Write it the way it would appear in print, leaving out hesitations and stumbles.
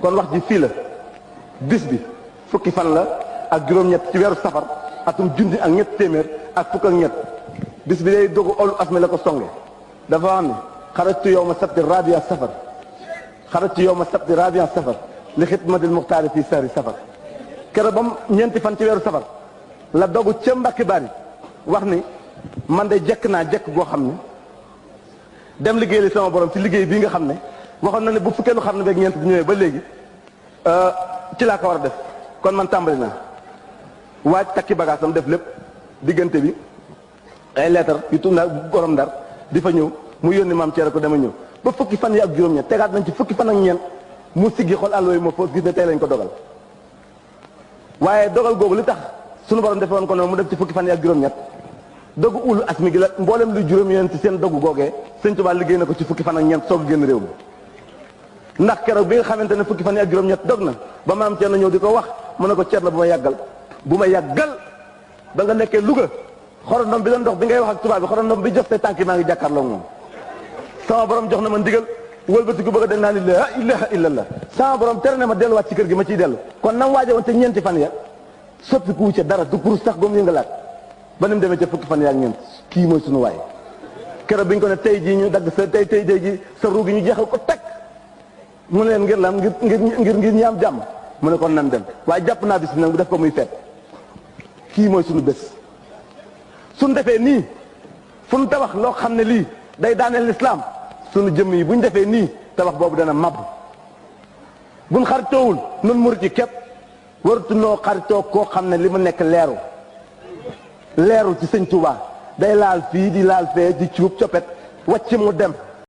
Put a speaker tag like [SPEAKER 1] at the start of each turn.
[SPEAKER 1] kon wax ji fii la bis bi fukki fan la ak juróom-ñett ci weeru safar atum junni ak ñett téeméer ak fukk ak ñett bis bi day dogu olu asmi la ko songe dafa wax ne xarajtu yawma sabti rabia safar xarajtu yawma sabti rabia safar li xidmatil muxtaari fii sahri safar keroog ba mu ñeenti fan ci weeru safar la dogu ca Mbàkke Bari wax ni man de jekk naa jekk goo xam ne dem liggéey li sama borom ci liggéey bii nga xam ne waxoon na ne bu fukkeelu xam ne beeg ñeent bu ñëwee ba léegi ci laa ko war a def kon man tàmbali naa waaj takki bagaasam def lépp diggante bi ay leetar yu tudd naa borom Ndar di fa ñëw mu yónni maam Ceere ko dama ñëw ba fukki fan yi ak juróom-ñett tegaat nañ ci fukki fan ak ñeent mu siggi xool àll yooyu moo foos gis ne tey lañ ko dogal waaye dogal googu li tax sunu borom defoon ko noonu mu def ci fukki fan yi ak juróom-ñett dogu ulu asmi gi la mboolem lu juróom-ñeent ci seen dogu googee Sëñ Tuubaa liggéey na ko ci fukki fan ak ñeent soog génn réew mi ndax keroog bi nga xamante ne fukki fan yi ak juróom-ñett dog na ba maam Ceerno ñëw di ko wax mu ne ko Ceerno bu ma yàggal ba nga nekkee Louga xorondom bi doon dox bi ngay wax ak tubaab bi xorondom bi jox say tànk yi maa ngi jàkkaarloo moom sama borom jox na ma ndigal wëlbatiku bëgg a dem naa ni la ilaha illallah sama borom tere na ma delluwaat ci kër gi ma ciy dellu kon nam waaje woon te ñeenti fan ya soppi ku ca dara du pour sax ba mu yëngalaat ba ni mu demee ca fukki fan ya ak ñeent kii mooy sunu waay keroog bi ñu ko ne tey jii ñu dagg sa tey ji sa ruu gi ñu jeexal ko teg mu ne leen ngir lan ngir ñi am jàmm mu ne kon nan dem waaye jàpp naa bis bi nag bu def ko muy feet kii mooy sunu bés suñ defee nii fu nu tabax loo xam ne lii day daaneel lislaam sunu jëmm yi bu ñu defee nii tabax boobu dana màbb buñ xaritoowul nun murit yi képp waratu noo xaritoo koo xam ne li mu nekk leeru ci Sëñ Tuubaa day laal fii di laal fee di cuub coppet wàcc mu dem